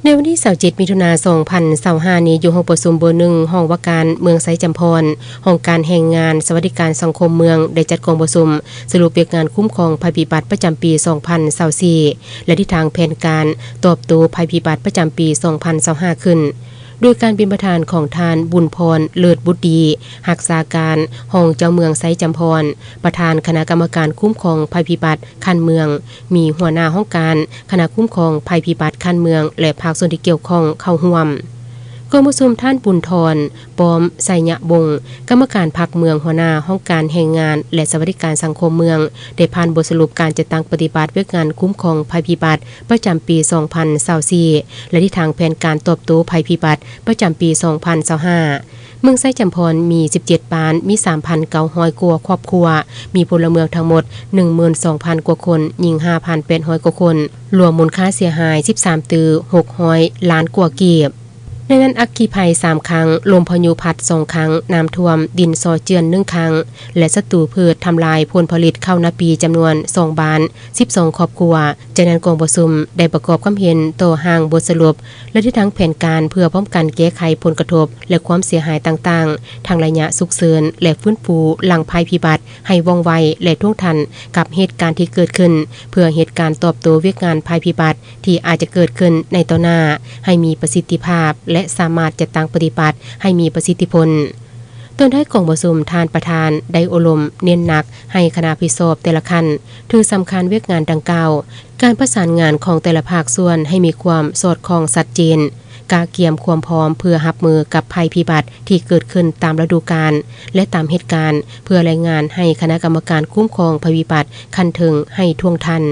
ໃນວັນທີຊາວເຈັດ ມິຖຸນາ ສອງພັນຊາວຫ້ານີ້ ຢູ່ຫ້ອງປະຊຸມເບີໜຶ່ງ ຫ້ອງວ່າການເມືອງໄຊຈຳພອນ, ຫ້ອງການແຮງງານ ສະຫວັດດີການສັງຄົມເມືອງ ໄດ້ຈັດກອງປະຊຸມສະຫຼຸບວຽກງານຄຸ້ມຄອງໄພພິບັດປະຈຳປີສອງພັນຊາວສີ່ ແລະ ທິດທາງແຜນການຕອບໂຕ້ໄພພິບັດປະຈຳປີສອງພັນຊາວຫ້າຂຶ້ນ ໂດຍການເປັນປະທານຂອງທ່ານ ບຸນພອນ ເລີດບຸດດີ ຮັກສາການຮອງເຈົ້າເມືອງໄຊຈຳພອນ, ປະທານຄະນະກຳມະການຄຸ້ມຄອງໄພພິບັດຂັ້ນເມືອງ, ມີຫົວໜ້າຫ້ອງການຄະນະຄຸ້ມຄອງໄພພິບັດຂັ້ນເມືອງ ແລະ ພາກສ່ວນທີ່ກ່ຽວຂ້ອງເຂົ້າຮ່ວມ. ກອງປະຊຸມ ທ່ານ ບຸນທອນ ປ້ອມໄຊຍະວົງ ກຳມະການພັກເມືອງ, ຫົວໜ້າຫ້ອງການແຮງງານ ແລະ ສະຫວັດດີການສັງຄົມເມືອງ ໄດ້ຜ່ານບົດສະຫຼຸບການຈັດຕັ້ງປະຕິບັດວຽກງານຄຸ້ມຄອງໄພພິບັດ ປະຈຳປີສອງພັນຊາວສີ່ ແລະ ທິດທາງແຜນການຕອບໂຕ້ໄພພິບັດປະຈຳປີສອງພັນຊາວຫ້າ. ເມືອງໄຊຈຳພອນມີສິບເຈັດບ້ານ, ມີສາມພັນເກົ້າຮ້ອຍກວ່າຄອບຄົວ, ມີພົນລະເມືອງທັງໝົດໜຶ່ງໝື່ນສອງພັນກວ່າຄົນ, ຍິງຫ້າພັນແປດຮ້ອຍກວ່າຄົນ, ລວມມູນຄ່າເສຍຫາຍສິບສາມຕື້ຫົກຮ້ອຍລ້ານກວ່າກີບ. ໃນນັ້ນອັກຄີໄພສາມຄັ້ງ, ລົມພາຍຸພັດສອງຄັ້ງ, ນ້ຳຖ້ວມດິນສໍ້ເຈື່ອນໜຶ່ງຄັ້ງ ແລະ ສັດຕູພືດທຳລາຍຜົນຜະລິດເຂົ້ານາປີຈຳນວນສອງບ້ານ, ສິບສອງຄອບຄົວ. ຈາກນັ້ນກອງປະຊຸມໄດ້ປະກອບຄຳເຫັນຕໍ່ຮ່າງບົດສະຫຼຸບ ແລະ ທິດທາງແຜນການເພື່ອປ້ອງກັນແກ້ໄຂຜົນກະທົບ ແລະ ຄວາມເສຍຫາຍຕ່າງໆ ທັງໄລຍະສຸກເສີນ ແລະ ຟື້ນຟູຫຼັງໄພພິບັດໃຫ້ວ່ອງໄວ ແລະ ທ່ວງທັນກັບເຫດການທີ່ເກີດຂຶ້ນ ເພື່ອເຮັດການຕອບໂຕ້ວຽກງານໄພພິບັດທີ່ອາດຈະເກີດຂຶ້ນໃນຕໍ່ໜ້າ ໃຫ້ມີປະສິດທິພາບ ແລະ ສາມາດຈັດຕັ້ງປະຕິບັດໃຫ້ມີປະສິດທິຜົນ. ຕອນທ້າຍກອງປະຊຸມ, ທ່ານປະທານໄດ້ໂອ້ລົມເນັ້ນໜັກໃຫ້ຄະນະຮັບຜິດຊອບແຕ່ລະຂັ້ນ ຖືສຳຄັນວຽກງານດັ່ງກ່າວ, ການປະສານງານຂອງແຕ່ລະພາກສ່ວນໃຫ້ມີຄວາມສອດຄ່ອງຊັດເຈນ, ກະກຽມຄວາມພ້ອມເພື່ອຮັບມືກັບໄພພິບັດທີ່ເກີດຂຶ້ນຕາມລະດູການ ແລະ ຕາມເຫດການ, ເພື່ອລາຍງານໃຫ້ຄະນະກຳມະການຄຸ້ມຄອງໄພພິບັດຂັ້ນເທິງໃຫ້ທ່ວງທັນ.